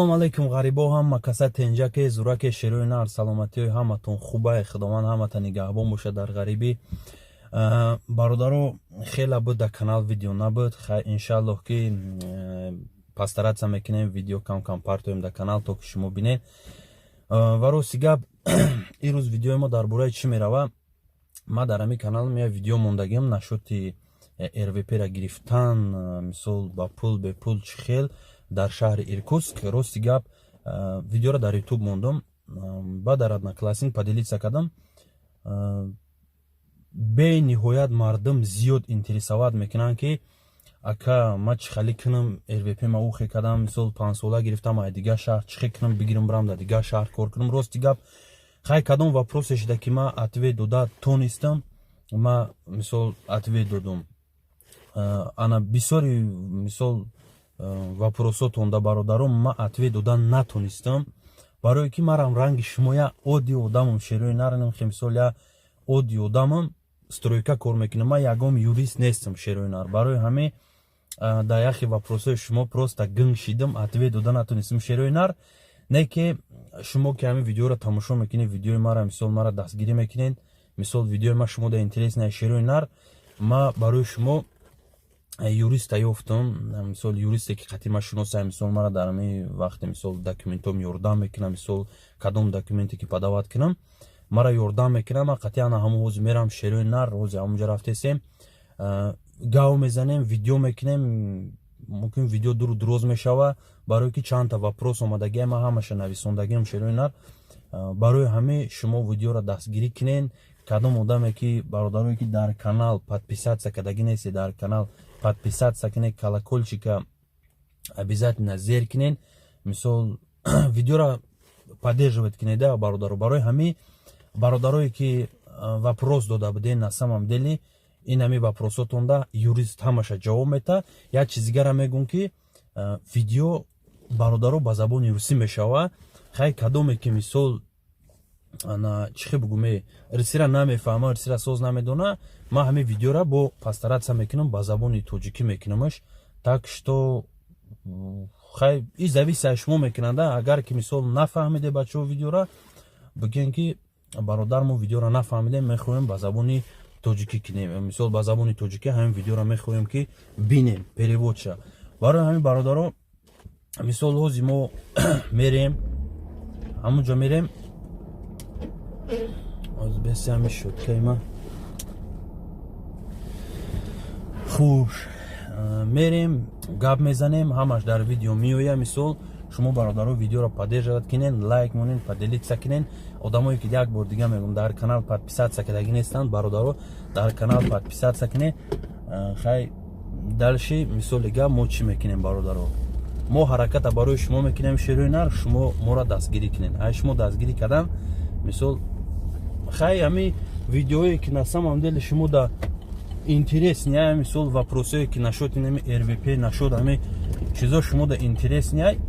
Салом алейкум, ғарибо, ҳама каса тенҷаке, зураке, шерои нар, саломатиҳои ҳаматон хубае. Худованд ҳамата нигаҳбон бошад дар ғарибӣ. Бародаро, хела буд, дар канал видео набуд. Хай, иншааллоҳ, ки постараться мекунем, видео кам-кам партоем дар канал, то ки шумо бинед. Ва рости гап, ирӯз видеои мо дар бораи чӣ мерава? Ма дар ҳамин каналам як видео мондагиам насчёти РВП-ра гирифтан, мисол, ба пул, бепул, чӣ хел дар шаҳри Иркутск. Рости гап, видеоро дар Ютуб мондум, баъд дар Одноклассник поделиться кардам. Бениҳоят мардум зиёд интересовать мекунанд, ки ака, ма чӣ хеле кунам, РВП ма ухе кардам, мисол, 5 сола гирифтам, ай дигар шаҳр чӣ хел кунам, бигирам, бирам дар дигар шаҳр кор кунам? Рости гап, хай, кадом вопросе шуда, ки ма ответ дода тонистам, ма, мисол, ответ додум. Ана бисёри, мисол, вопросотонда, бародаром, ма ответ дода натонистам, барое ки марам ранги шумо я оддӣ одамам, шерои нарнам, хе, мисол, я оддӣ одамам, стройка кор мекунам, ман ягон юрист нестам, шерои нар. Барои ҳаме дар яхе вопросои шумо просто гинг шидам, ответ дода натонистам, шерои нар. Не ки шумо, ки ҳамин видеоро тамошо мекунед, видеои мара, мисол, мара дастгирӣ мекунед, мисол, видеои ма шумо да интересный, шерои нар, ма барои шумо юриста ёфтам, мисол, юристе, ки қатъи ма шиносам, мисол, мара дар ҳамин вақте, мисол, документом ёрдам мекунам, мисол, кадом документе ки подавать кунам, мара ёрдам мекунам. Ма қатъи ана ҳамон ҳози мерам, шерои нар, ҳози ҳамонҷа рафтесем, гав мезанем, видео мекунем. Мумкин, видео дуру дуроз мешава, барое ки чандта вопрос омадагия, ма ҳамаша нависондагиам, шерои нар. Барои ҳаме шумо видеоро дастгирӣ кунен. Кадом одаме ки, бародарое ки дар канал подписаться кардагӣ нестед, дар канал подписаться кунед, колокольчика обязательно зер кунед, мисол, видеоро поддерживать кунед, бародаро. Барои ҳами бародарое ки вопрос дода буден, на самом деле ин ҳами вопросотонда юрист ҳамаша ҷавоб мета. Як чиз дигара мегӯм, ки видео, бародаро, ба забони русӣ мешава. Хай, кадоме ки, мисол, ана чӣ хел бугӯме, русира намефаҳма, русира соз намедона, ман ҳамин видеора бо постараться мекунам, ба забони тоҷикӣ мекунамаш. Так что хай, и зависит аз шумо мекунанда. Агар ки, мисол, нафаҳмиде, бачаҳо, видеора, бигӯем, ки бародар, мо видеора нафаҳмидем, мехоҳем ба забони тоҷикӣ кунем, мисол, ба забони тоҷикӣ ҳамин видеора мехоҳем ки бинем переводша. Барои ҳамин, бародаро, мисол, ҳози мо мерем, ҳамун ҷо мерем. Беси ҳами шуткаи ма хуш, мерем, гап мезанем, ҳамаш дар видео меоя. Мисол, шумо, бародаро, видеоро поддерживать кунен, лайк монен, поделиться кунен. Одамое ки, як бор дига мегӯм, дар канал подписаться кардагӣ нестанд, бародаро, дар канал подписаться кунен. Хай, дальше, мисоли гап, мо чӣ мекунем, бародаро? Мо ҳараката барои шумо мекунем, шерои нар, шумо моро дастгирӣ кунен. Ай шумо дастгирӣ кардан, мисол, хай, ҳами видеое ки на самом деле шумо да интересный, мисол, вопросое ки насчёт инами РВП, насчёт ҳами чизо шумо да интересный,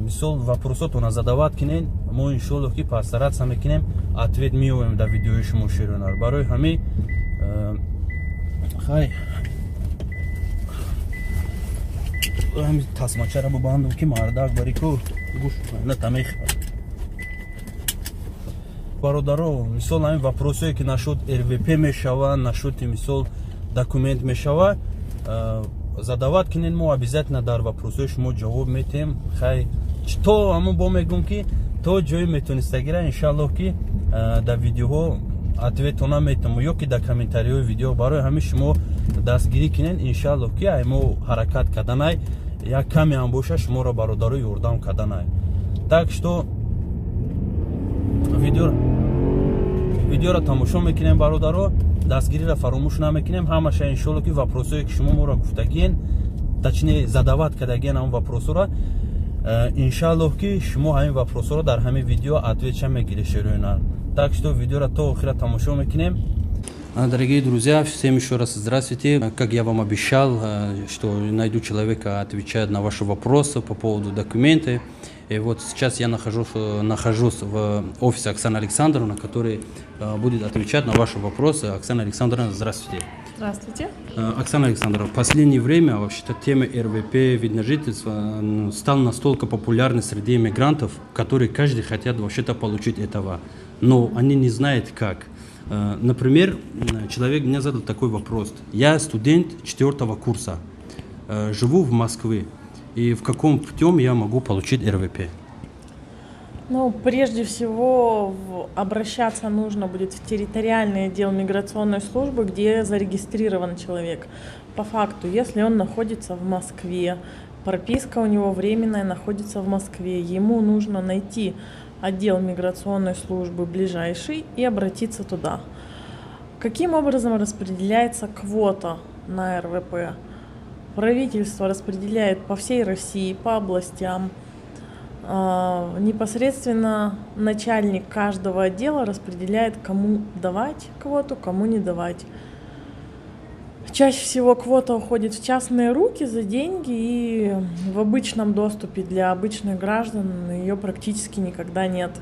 мисол, вопросотона задавать кунен, мо, иншоллоҳ, ки постараться мекунем, ответ меоем дар видеои шумо, шеронар. Барои ҳами хай, ҳами тасмачара бубандам, ки мардак бари ку гӯш натамехӯрад. Бародаро, мисол, ҳамин вопросое ки насчёт РВП мешава, насчёти, мисол, документ мешава, задавать кунен, мо обязательно дар вопросои шумо ҷавоб метиҳем. Хай, то ҳамон бо мегӯм, ки то ҷое метонистагира, иншаллоҳ, ки дар видеоҳо ответона метавонам ё ки дар комментариҳои видео. Барои ҳамин шумо дастгирӣ кунед, иншаллоҳ, ки ай мо ҳаракат карданай, як каме ҳам боша, шуморо, бародаро, ёрдам карданай. Так что видеоро тамошо мекунем, бародаро, дастгириро фаромӯш намекунем. Ҳамаша, иншолло, ки вопросое ки шумо моро гуфтагиен, точнее, задавать кардагиен, ҳамон вопросоро, иншаллоҳ, ки шумо ҳамин вопросоро дар ҳамин видео ответша мегиред, шероина. Так что видеоро то охира тамошо мекунем. Дорогие друзья, всем еще раз здравствуйте. Как я вам обещал, что найду человека, отвечает на ваши вопросы по поводу документов. И вот сейчас я нахожусь в офисе Оксаны Александровны, который будет отвечать на ваши вопросы. Оксана Александровна, здравствуйте. Здравствуйте. Оксана Александровна, в последнее время вообще-то тема РВП, вид на жительство, стала настолько популярной среди иммигрантов, которые каждый хотят вообще-то получить этого, но они не знают как. Например, человек мне задал такой вопрос. Я студент четвертого курса, живу в Москве, и в каком путем я могу получить РВП? Ну, прежде всего, обращаться нужно будет в территориальный отдел миграционной службы, где зарегистрирован человек. По факту, если он находится в Москве, прописка у него временная находится в Москве, ему нужно найти отдел миграционной службы ближайший и обратиться туда. Каким образом распределяется квота на РВП? Правительство распределяет по всей России, по областям. Непосредственно начальник каждого отдела распределяет, кому давать квоту, кому не давать. Чаще всего квота уходит в частные руки за деньги, и в обычном доступе для обычных граждан ее практически никогда нет.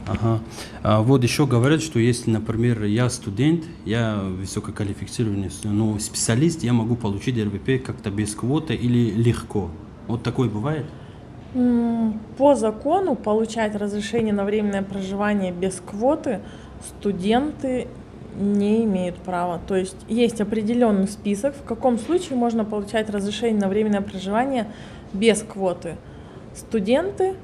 Ага. А вот еще говорят, что если, например, я студент, я высококвалифицированный, ну, специалист, я могу получить РВП как-то без квоты или легко. Вот такое бывает? По закону получать разрешение на временное проживание без квоты студенты не имеют права. То есть есть определенный список, в каком случае можно получать разрешение на временное проживание без квоты. Студенты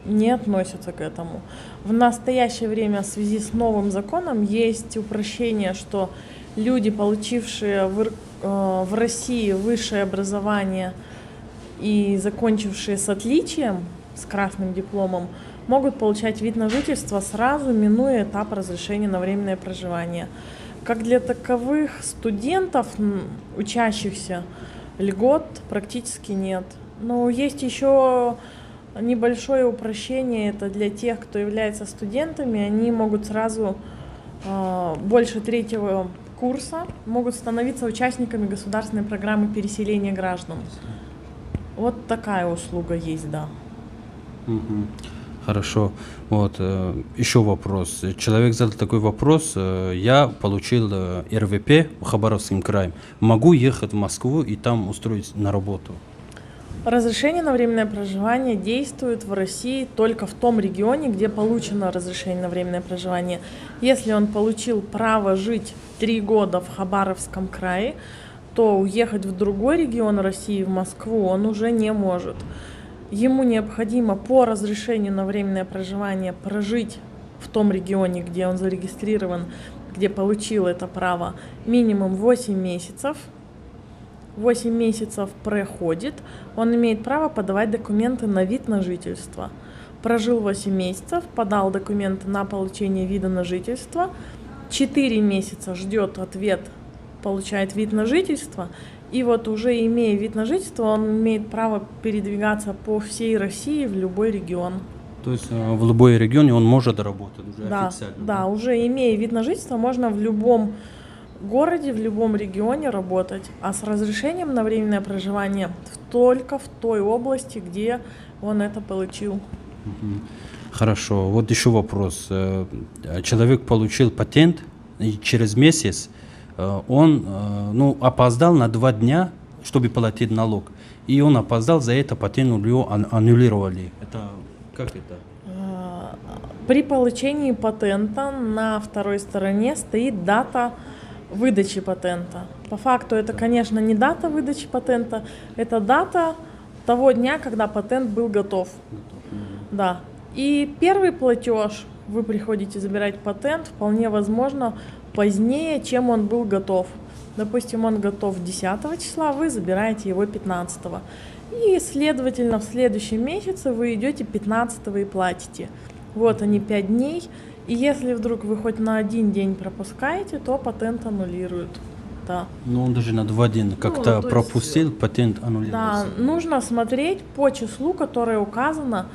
не относятся к этому. В настоящее время в связи с новым законом есть упрощение, что люди, получившие в России высшее образование и закончившие с отличием, с красным дипломом, могут получать вид на жительство сразу, минуя этап разрешения на временное проживание. Как для таковых студентов, учащихся, льгот практически нет. Но есть еще небольшое упрощение, это для тех, кто является студентами, они могут сразу больше третьего курса, могут становиться участниками государственной программы переселения граждан. Вот такая услуга есть, да. Угу. Хорошо. Вот, еще вопрос. Человек задал такой вопрос. Я получил РВП в Хабаровском крае. Могу ехать в Москву и там устроить на работу? Разрешение на временное проживание действует в России только в том регионе, где получено разрешение на временное проживание. Если он получил право жить 3 года в Хабаровском крае, то уехать в другой регион России, в Москву, он уже не может. Ему необходимо по разрешению на временное проживание прожить в том регионе, где он зарегистрирован, где получил это право, минимум 8 месяцев. 8 месяцев проходит, он имеет право подавать документы на вид на жительство. Прожил 8 месяцев, подал документы на получение вида на жительство, 4 месяца ждет ответ, получает вид на жительство, и вот уже имея вид на жительство, он имеет право передвигаться по всей России в любой регион. То есть в любой регионе он может работать уже, да, официально? Да, да, уже имея вид на жительство, можно в любом городе, в любом регионе работать, а с разрешением на временное проживание только в той области, где он это получил. Хорошо. Вот еще вопрос. Человек получил патент, и через месяц он опоздал на 2 дня, чтобы платить налог. И он опоздал, за это патент у него аннулировали. Это как это? При получении патента на второй стороне стоит дата выдачи патента. По факту это, конечно, не дата выдачи патента, это дата того дня, когда патент был готов. Да. И первый платеж, вы приходите забирать патент, вполне возможно, позднее, чем он был готов. Допустим, он готов 10 числа, вы забираете его 15. И, следовательно, в следующем месяце вы идете 15 и платите. Вот они 5 дней. И если вдруг вы хоть на один день пропускаете, то патент аннулируют. Да. Но он даже на 2 дня как-то пропустил, патент аннулировался. Да, нужно смотреть по числу, которое указано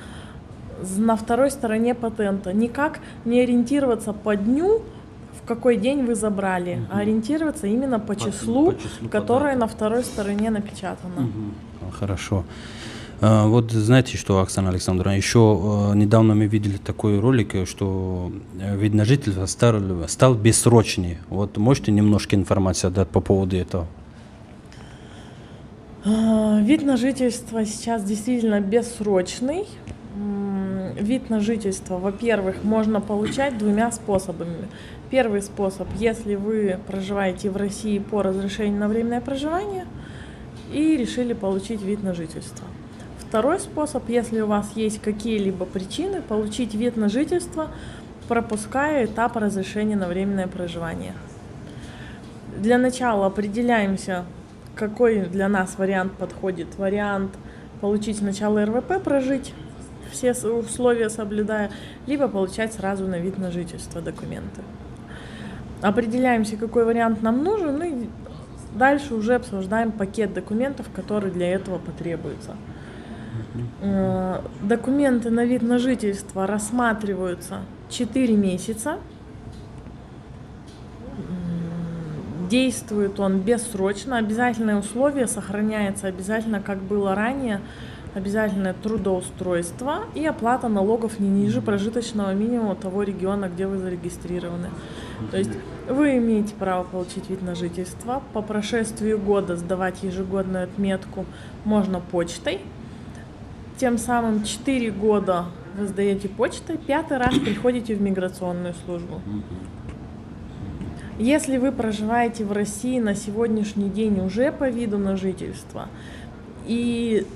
на второй стороне патента. Никак не ориентироваться по дню, в какой день вы забрали, а ориентироваться именно по числу, которое на второй стороне напечатано. Хорошо. Вот знаете что, Оксана Александровна, еще недавно мы видели такой ролик, что вид на жительство стал бессрочный. Вот можете немножко информации дать по поводу этого? Вид на жительство сейчас действительно бессрочный. Вид на жительство, во-первых, можно получать двумя способами. Первый способ, если вы проживаете в России по разрешению на временное проживание и решили получить вид на жительство. Второй способ, если у вас есть какие-либо причины, получить вид на жительство, пропуская этап разрешения на временное проживание. Для начала определяемся, какой для нас вариант подходит. Вариант получить сначала РВП, прожить, все условия соблюдая, либо получать сразу на вид на жительство документы. Определяемся, какой вариант нам нужен, и дальше уже обсуждаем пакет документов, который для этого потребуется. Документы на вид на жительство рассматриваются 4 месяца. Действует он бессрочно. Обязательное условие сохраняется обязательно, как было ранее, обязательное трудоустройство и оплата налогов не ниже прожиточного минимума того региона, где вы зарегистрированы. То есть вы имеете право получить вид на жительство. По прошествию года сдавать ежегодную отметку можно почтой. Тем самым 4 года вы сдаете почтой, 5-й раз приходите в миграционную службу. Если вы проживаете в России на сегодняшний день уже по виду на жительство, и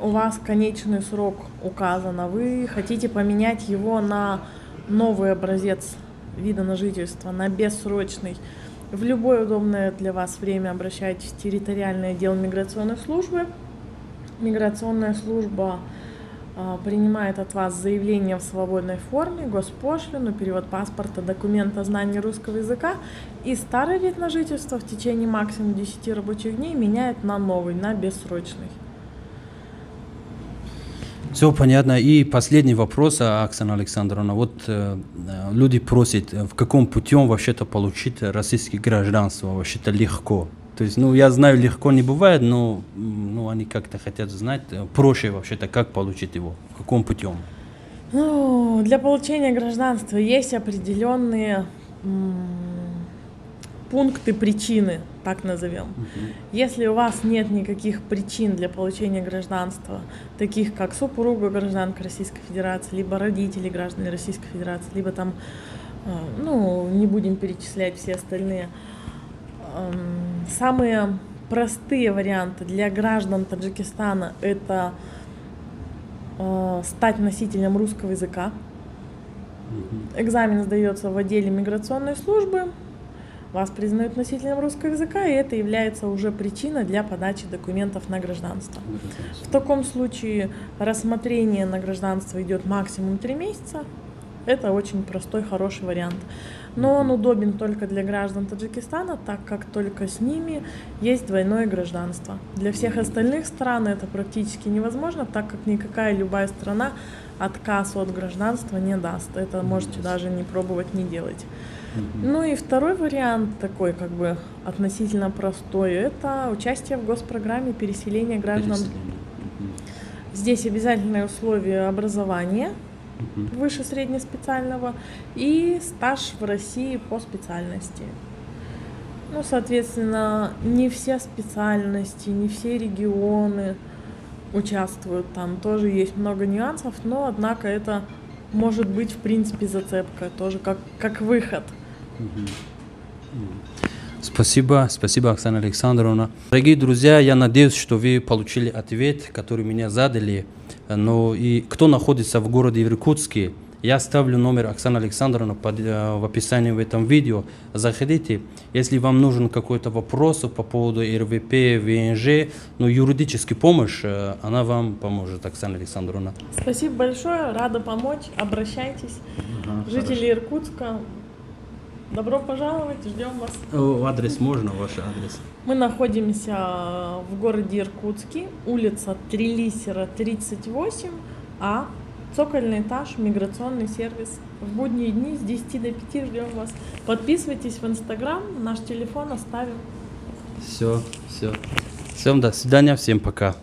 у вас конечный срок указан, а вы хотите поменять его на новый образец вида на жительство, на бессрочный, в любое удобное для вас время обращайтесь в территориальный отдел миграционной службы. Миграционная служба принимает от вас заявление в свободной форме, госпошлину, перевод паспорта, документ о знании русского языка, и старый вид на жительство в течение максимум 10 рабочих дней меняет на новый, на бессрочный. Все понятно. И последний вопрос, Оксана Александровна. Вот люди просят, в каком путем вообще-то получить российское гражданство вообще-то легко. То есть, ну, я знаю, легко не бывает, но ну, они как-то хотят знать проще вообще-то, как получить его, в каком путем. Ну, для получения гражданства есть определенные пункты, причины, так назовем. Если у вас нет никаких причин для получения гражданства, таких как супруга гражданка Российской Федерации, либо родители граждан Российской Федерации, либо там, ну, не будем перечислять все остальные. Самые простые варианты для граждан Таджикистана – это стать носителем русского языка. Экзамен сдается в отделе миграционной службы, вас признают носителем русского языка, и это является уже причиной для подачи документов на гражданство. В таком случае рассмотрение на гражданство идет максимум 3 месяца. Это очень простой, хороший вариант. Но он удобен только для граждан Таджикистана, так как только с ними есть двойное гражданство. Для всех остальных стран это практически невозможно, так как никакая любая страна отказ от гражданства не даст. Это можете даже не пробовать, не делать. Ну и второй вариант, такой как бы относительно простой, это участие в госпрограмме переселения граждан. Здесь обязательное условие образования выше среднеспециального и стаж в России по специальности. Ну, соответственно, не все специальности, не все регионы участвуют там. Тоже есть много нюансов, но, однако, это может быть, в принципе, зацепка, тоже как выход. Спасибо, спасибо, Оксана Александровна. Дорогие друзья, я надеюсь, что вы получили ответ, который меня задали. Но и кто находится в городе Иркутске, я оставлю номер Оксаны Александровны в описании в этом видео. Заходите, если вам нужен какой-то вопрос по поводу РВП, ВНЖ, ну, юридическая помощь, она вам поможет, Оксана Александровна. Спасибо большое, рада помочь, обращайтесь. Ага, жители хорошо. Иркутска, добро пожаловать, ждем вас. Адрес можно, ваш адрес? Мы находимся в городе Иркутске, улица Трилисера, 38А, цокольный этаж, миграционный сервис. В будние дни с 10 до 5 ждем вас. Подписывайтесь в Инстаграм, наш телефон оставим. Все, все. Всем до свидания, всем пока.